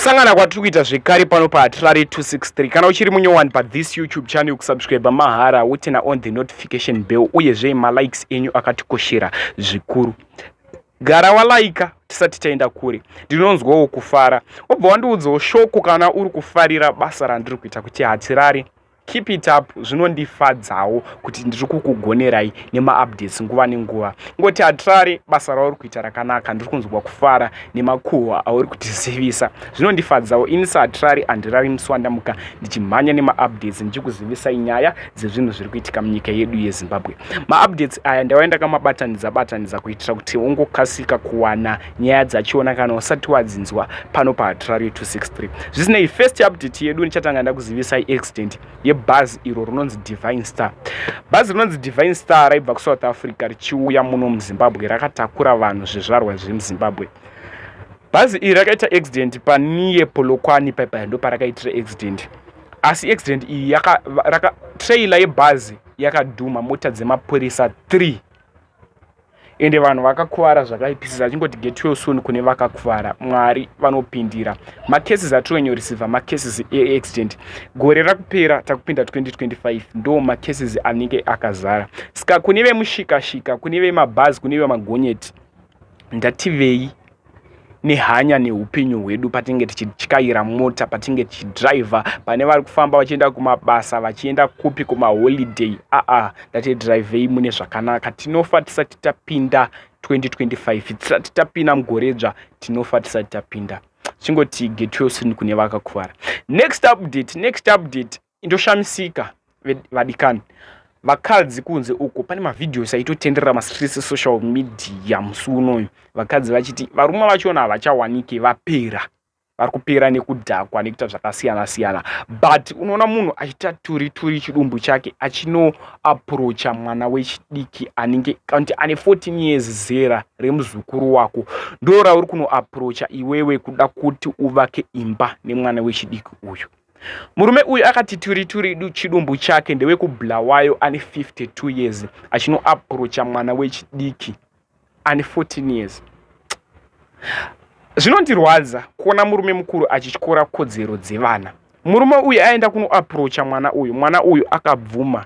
Kusangana kwatiri kuita zvekare pano paHatirari 263. Kana uchiri munyowani pathis YouTube channel, kusubscribe mahara, woturn on the notification bell, uyezve malikes enyu akatikoshera zvikuru. Gara walaika tisati taenda kure. Ndinonzwawo kufara, wobva wandiudzawo shoko kana uri kufarira basa randiri kuita kuti Hatirari keep it up. Zvinondifadzawo kuti ndiri kukugonerai nemaupdates nguva nenguva. Ngoti Hatirari, basa rauri kuita rakanaka, ndiri kunzwa kufara nemakuhwa auri kutizivisa. Zvinondifadzawo ini saHatirari. Handirari musi wandamuka ndichimhanya nemaupdates, ndichikuzivisai nyaya dzezvinhu zviri kuitika munyika yedu yeZimbabwe. Maupdates aya ndauya ndakamabatanidza batanidza kuitira kuti ungokasika kuwana nyaya dzachiona kana usati wadzinzwa pano paHatirari 263. Zvisinei, first update yedu ndichatanga ndakuzivisai accident yebhazi iro rinonzi Divine Star. Bhazi rinonzi Divine Star raibva kuSouth Africa richiuya muno muZimbabwe, rakatakura vanhu, zvizvarwa zvemuZimbabwe. Bhazi iri rakaita accident paniye Polokwane paipai, ndo parakaitira accident. Asi accident iyi, trailer yebhazi yakadhuma mota dzemapurisa 3, ende vanhu vakakuvara zvakaipisisa. Achingoti get well soon kune vakakuvara, Mwari vanopindira. Macases atinonyoreceiva, macases eaccident gore rakupera, takupinda 2025, ndo macases anenge akazara. Saka kune vemushikashika, kune vemabhazi, kune vemagonyeti, ndativei nehanya neupenyu hwedu patinenge tichityaira mota, patinenge tichidhiraivha, pane vari kufamba vachienda kumabasa, vachienda kupi, kumaholiday. Aa, ndatidhiraivhei mune zvakanaka. Tinofa tisati tapinda 2025, tisati tapinda mugoredzva, tinofa tisati tapinda. Chingoti get well soon kune vakakuvara. Next update, next update, indoshamisika vadikani vakadzi kunze uko. Pane mavideos aitotenderera mastreets, social media musi unoyu, vakadzi vachiti varume vachona havachawanike, vapera, vari kupera nekudhakwa nekuita zvakasiyana siyana. But unoona munhu achiita turi turi chidumbu chake, achinoapproacha mwana wechidiki anenge kanti ane 14 years, zera remuzukuru wako, ndo rauri kunoapproacha iwewe kuda kuti uvake imba nemwana wechidiki uyu. Murume uyu akati turi turi chidumbu chake, ndewekuBulawayo, ane 52 years, achinoapproacha mwana wechidiki ane 14 years. Zvinondirwadza kuona murume mukuru achityora kodzero dzevana. Murume uyu aenda kunoapproacha mwana uyu, mwana uyu akabvuma.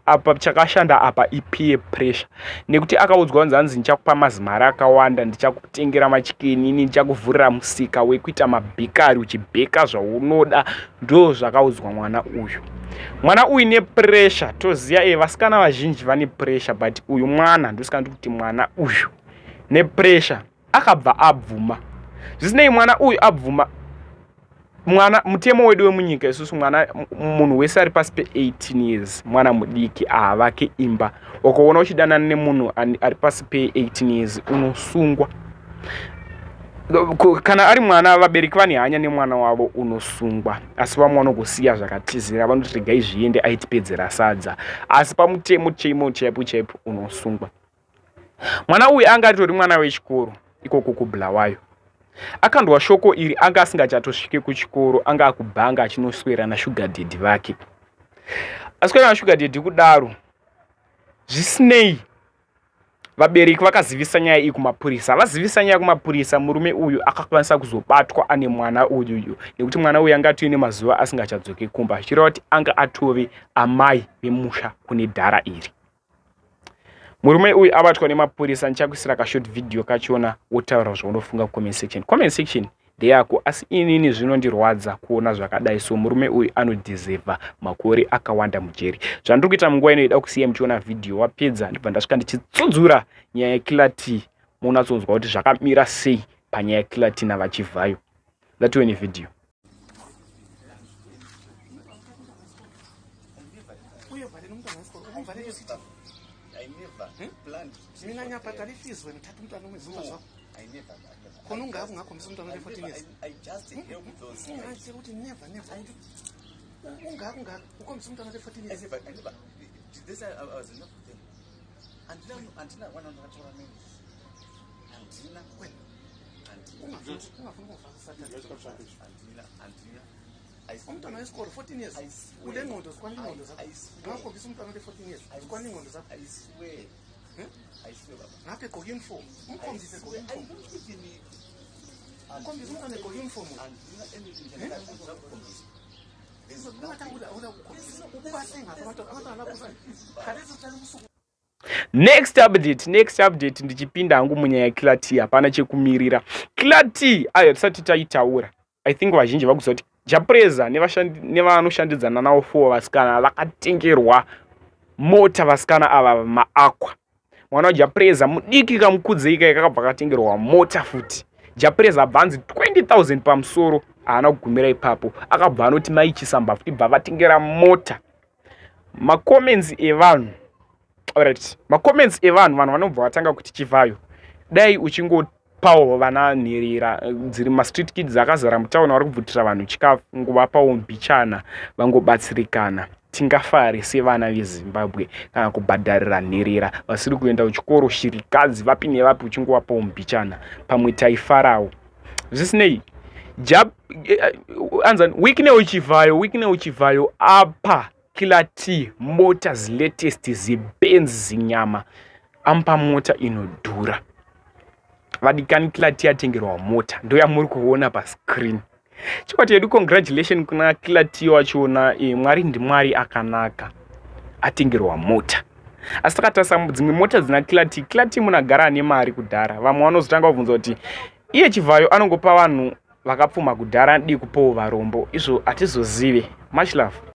Apa chakashanda apa ipeer pressure, nekuti akaudzwa kunzi, hanzi, "Ndichakupa mazimari akawanda, ndichakutengera machikenini, ndichakuvhurira musika wekuita mabakery uchibheka zvaunoda." Ndo zvakaudzwa mwana uyu. Mwana uyu nepressure, toziva e vasikana vazhinji vane pressure, but uyu mwana, ndosika ndikuti mwana uyu nepressure akabva abvuma. Zvisinei, mwana uyu abvuma, mwana, mutemo wedu wemunyika isusu, mwana, munhu wese ari pasi pe18 years mwana mudiki, haavake imba. Ukaona uchidanana nemunhu ari pasi pe18 years, unosungwa. Kana ari mwana, vabereki vane hanya nemwana wavo, unosungwa. Asi vamwe vanogosiya zvakatizira, vanoti regai zviende, aitipedzera sadza. Asi pamutemo chemo chaipo chaipo, unosungwa. Mwana uyu anga atori mwana wechikoro ikoko kuBulawayo. Akandwa shoko iri, anga asingachatosvike kuchikoro, anga akubhanga achinoswera nasugar daddy vake, aswera nasugar daddy kudaro. Zvisinei, vabereki vakazivisa nyaya iyi kumapurisa. Vazivisa nyaya kumapurisa, murume uyu akakwanisa kuzobatwa ane mwana uyuyu, nekuti mwana uyu anga atoine mazuva asingachadzoke kumba, zvichireva kuti anga atove amai vemusha kune dhara iri. Murume uyu abatwa nemapurisa. Ndichakuisira kashort video kachona, wotaura zvaunofunga comment section. Comment section ndeyako, asi inini zvinondirwadza kuona zvakadai. So murume uyu anodeserva makore akawanda mujeri. Zvandiri kuita munguva ino, ida kusiya muchiona vhidhiyo. Wapedza, ndibva ndasvika ndichitsudzura nyaya yeKiller T, munatsonzwa kuti zvakamira sei panyaya yeKiller T navaChivhayo. Ngatione vhidhiyo. Uyevale nomntwana wesikolo, uvale usithi I never planned. Mina ngiyabhadala ifees, wena uthatha umntwana umezimba zakho. I never, I never. Khona ungaka ungakhombisa umntwana I ole-14 never, years. I just help those. Ungangitshela ukuthi never, never, ungaka ungaka ukhombisa umntwana ole-14 I years. never, I never. This I was enough with them. Andina, andina, one hundred and Andina, Wena andina, ungafuni ukungifaka usathane. Andina, andina. I Umntwana wesikolo, 14 years. I swear. Ule ngqondo, zikwana ingqondo zakho. I swear. Ungakhombisa umntwana ole-14 years, zikwana ingqondo zakho. I swear. Hmm? I swear, Baba. Ngapha egqoke uniform, umkhombise I egqoke swear. I uniform. don't even. Ukhombisa umntwana egqoke uniform. Handina anything chandina kukhombisa. There's nothing. Ubahle ngapha abantwana lapho khathesi sihlala ubusuku. Next update, next update. Ndichipinda hangu munyaya yaKiller T, hapana chekumirira. Killer T ayo tisati taitaura, I think vazhinji vakuziva kuti Jah Prayzah nevanoshandidzana navo four vasikana vakatengerwa mota. Vasikana ava maakwa mwana waJah Prayzah mudiki kamukudzei kai kakabva katengerwa mota futi. Jah Prayzah abva anzi 20 000 pamusoro. Haana kugumira ipapo, akabva anoti maichisamba futi bva vatengera mota. Macomments evanhu, alright, macomments evanhu, vanhu vanobva vatanga kuti, "Chivhayo, dai uchingopawo vana nherera dziri mastreet kids akazara mutauni, vari kubvutira vanhu chikafu, ngovapawo mbichana vangobatsirikana. Tingafare sevana veZimbabwe kana kubhadharira nherera vasiri kuenda kuchikoro, shirikadzi, vapi nevapi, uchingovapawo mbichana, pamwe taifarawo." Zvisinei, anzani Wicknell Chivhayo, Wicknell Chivhayo apa Killer T motors, latest ziBenz zinyama, amupa mota inodhura. Vadikani, Killer T atengerwa mota, ndo yamuri kuona pascreen. Chikwati yedu, congratulation kuna Killer T wachona. Mwari ndimwari akanaka, atengerwa mota. Asi takatarisa dzimwe mota dzina Killer T, Killer T munhu agara ane mari kudhara. Vamwe vanozotanga kubvunza kuti iye Chivhayo anongopa vanhu vakapfuma kudhara, adii kupawo varombo? Izvo hatizozive. Much love.